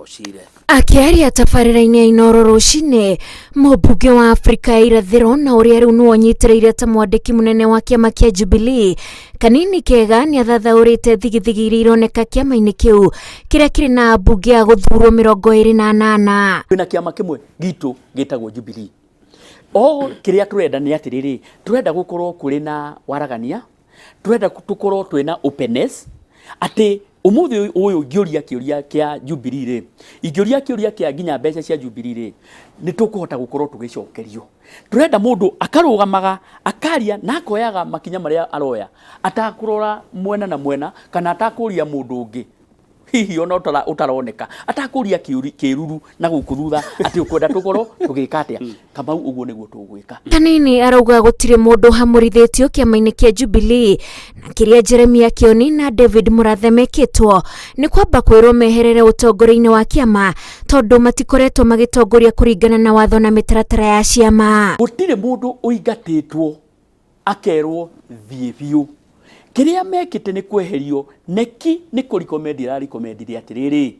Ũcire. Akĩaria tabarĩra-inĩ ya Inooro rũcinĩ, mũmbunge wa Afrika ya irathĩro na ũrĩa rĩu nĩwe ũnyitĩrĩire ta mwandĩki mũnene wa kĩama kĩa Jubilee, Kanini Kega nĩ athathaũrĩte thigithigi iria ironeka kĩama-inĩ kĩu kĩrĩa kĩrĩ na ambunge a gũthurwo 28. Twĩna kĩama kĩmwe gitũ gĩtagwo Jubilee. O kĩrĩa tũrenda nĩ atĩrĩrĩ, tũrenda gũkorwo kũrĩ na waragania, tũrenda tũkorwo twĩna openness, atĩ ũmũthĩ ũyũ ingĩũria kĩũria kĩa Jubilee rĩ, ingĩũria kĩũria kĩa nginya mbeca cia Jubilee rĩ, nĩ tũkũhota gũkorwo tũgĩcokerio. Tũrenda mũndũ akarũgamaga, akaria na akoyaga makinya marĩa aroya, atakũrora mwena na mwena kana atakũria mũndũ ũngĩ hihi ona ũtaroneka atakũria kĩruru na gũkũ thutha atĩ ũkwenda tũkorwo tũgĩka atĩa. Kamau, ũguo nĩguo tũgwĩka. Kanini arauga gũtirĩ mũndũ hamũrithĩtio kĩama-inĩ kĩa Jubilee na kĩrĩa Jeremia Kĩoni na David Mũrathe mekĩtwo nĩ kwamba kwĩrwo meherere ũtongoria-inĩ wa kĩama tondũ matikoretwo magĩtongoria kũringana na watho na mĩtaratara ya ciama. Gũtirĩ mũndũ ũingatĩtwo akerwo thiĩ biũ. Kĩrĩa mekĩte nĩ kweherio neki nĩ kũ recommend ĩra recommend atĩrĩrĩ,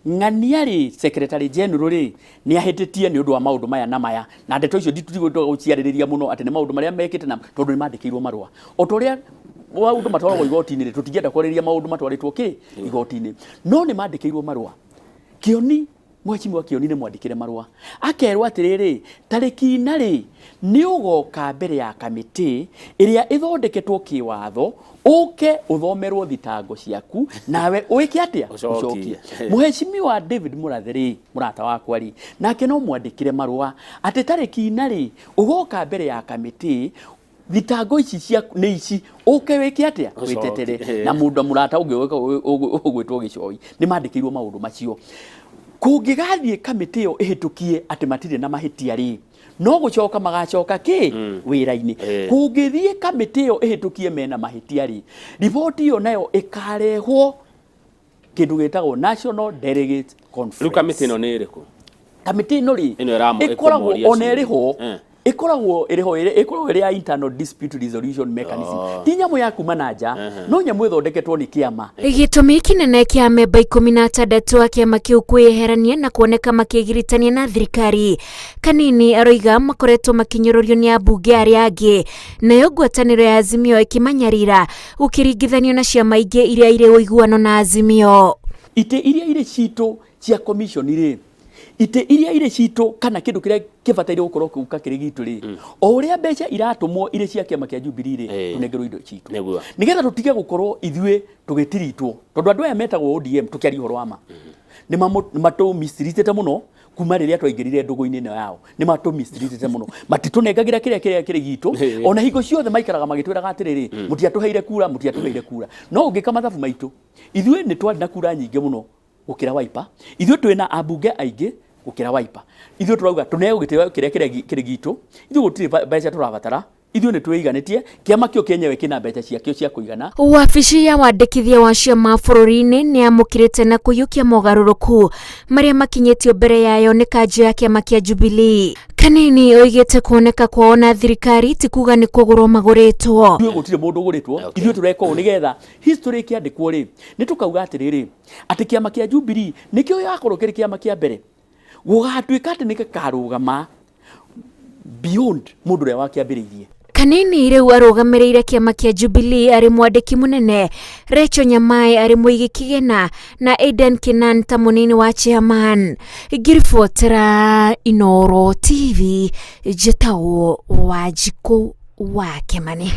ng'ania rĩ, secretary general rĩ, nĩ ahĩtĩtie nĩ ũndũ wa maũndũ maya na maya, na ndeto icio nditigwenda gũciarĩrĩria mũno atĩ nĩ maũndũ marĩa mekĩte na tondũ nĩ mandĩkĩirwo marũa. O ta ũrĩa maũndũ matwaragwo igoti-inĩ rĩ, tũtingĩenda kwarĩrĩria maũndũ matwarĩtwo kĩ igoti-inĩ, no nĩ mandĩkĩirwo marũa. Kĩoni, Mheshimiwa Kĩoni nĩ mwandĩkĩre marũa akerwo atĩrĩrĩ, tarĩki ina rĩ, nĩ ũgoka mbere ya kamĩtĩ ĩrĩa ĩthondeketwo kĩwatho, ũke ũthomerwo thitango ciaku nawe ũĩke atĩa? Ũcokie. Mheshimiwa David Mũrathe rĩ, mũrata wakwa rĩ, nake no mwandĩkĩre marũa atĩ tarĩki ina rĩ, ũgoka mbere ya kamĩtĩ, thitango ici ciaku nĩ ici, ũke wĩke atĩa? Wĩtetere. Na mũndũ mũrata ũngĩ ũgwĩtwo Gĩcoi nĩ mandĩkĩirwo maũndũ macio. Kũngĩgathiĩ kamĩtĩ ĩyo ĩhĩtũkie atĩ matirĩ na mahĩtia rĩ, no gũcoka magacoka kĩ wĩra-inĩ. Kũngĩthiĩ kamĩtĩ ĩyo ĩhĩtũkie mena mahĩtia rĩ, riboti ĩyo nayo ĩkarehwo kĩndũ gĩtagwo National Delegate Conference. Rĩu kamĩtĩ ĩno nĩ ĩrĩkũ? Kamĩtĩ ĩno rĩ, Ĩno ĩkoragwo ĩkũmoria ona ciũria. ĩrĩ ho, ĩkoragwo ĩrĩ ho, ĩkoragwo ĩrĩ ya internal dispute resolution mechanism. Ti nyamũ ya kuma na nja, no nyamũ ĩthondeketwo nĩ kĩama. Gĩtũmi kĩnene kĩa amemba 16 a kĩama kĩu kwĩyeherania na kuoneka makĩgiritania na thirikari, Kanini aroiga makoretwo makĩnyũrũrio nĩ ambunge arĩa angĩ, nayo ngwatanĩro ya Azimio ĩkĩmanyarira gũkĩringithanio na ciama ingĩ iria irĩ ũiguano na Azimio. Itĩ iria irĩ citũ cia commission rĩ, itĩ iria irĩ citũ kana kĩndũ kĩrĩa kĩbataire gũkorwo kĩũka kĩrĩ gitũ rĩ, o ũrĩa mbeca iratũmwo irĩ cia kĩama kĩa Jubilee rĩ, tũnengerwo indo citũ nĩgetha tũtige gũkorwo ithuĩ tũgĩtiritwo, tondũ andũ aya metagwo ODM, tũkĩaria ũhoro wa ma, nĩ matũmistreatĩte mũno kuma rĩrĩa twaingĩrire ndũgũ-inĩ ĩno yao, nĩ matũmistreatĩte mũno, matitũnengagĩra kĩrĩa kĩrĩa kĩrĩ gitũ, ona hingo ciothe maikaraga magĩtwĩraga atĩrĩrĩ, mũtiatũheire kura, mũtiatũheire kura. No ũngĩka mathabu maitũ, ithuĩ nĩ twarĩ na kura nyingĩ mũno gũkĩra Wiper, ithuĩ twĩna ambunge aingĩ gũkĩra Wiper, ithuĩ tũrauga tũneo gĩtĩo kĩrĩa kĩrĩa kĩrĩ gitũ, ithuĩ gũtirĩ mbeca tũrabatara, ithuĩ nĩ twĩiganĩtie, kĩama kĩo kĩenyewe kĩna mbeca ciakĩo cia kũigana. Wabici ya wandĩkithia wa ciama bũrũri-inĩ nĩ yamũkĩrĩte na kũiyũkia mogarũrũku marĩa makinyĩtio mbere yayo nĩ kanjũ ya kĩama kĩa Jubilee. Kanini oigĩte kuoneka kwao na thirikari ti kuga nĩ kũgũrwo magũrĩtwo. Ithuĩ gũtirĩ mũndũ ũgũrĩtwo, ithuĩ tũreka ũũ nĩgetha history ĩkĩandĩkwo rĩ, nĩ tũkauga atĩrĩrĩ, atĩ kĩama kĩa Jubilee nĩkĩo gĩgakorwo kĩrĩ kĩama kĩa mbere gũgatuĩka atĩ nĩ gĩkarũgama beyond mũndũ ũrĩa wakĩambĩrĩirie. Kanini rĩu arũgamĩrĩire kĩama kĩa Jubilee arĩ mwandĩki mũnene, Rachel Nyamai arĩ mũigi kĩgĩna na Aiden Kinan ta mũnini wa chairman. Ngĩribotera Inooro TV, njĩtagwo Wanjikũ wa Kĩmani.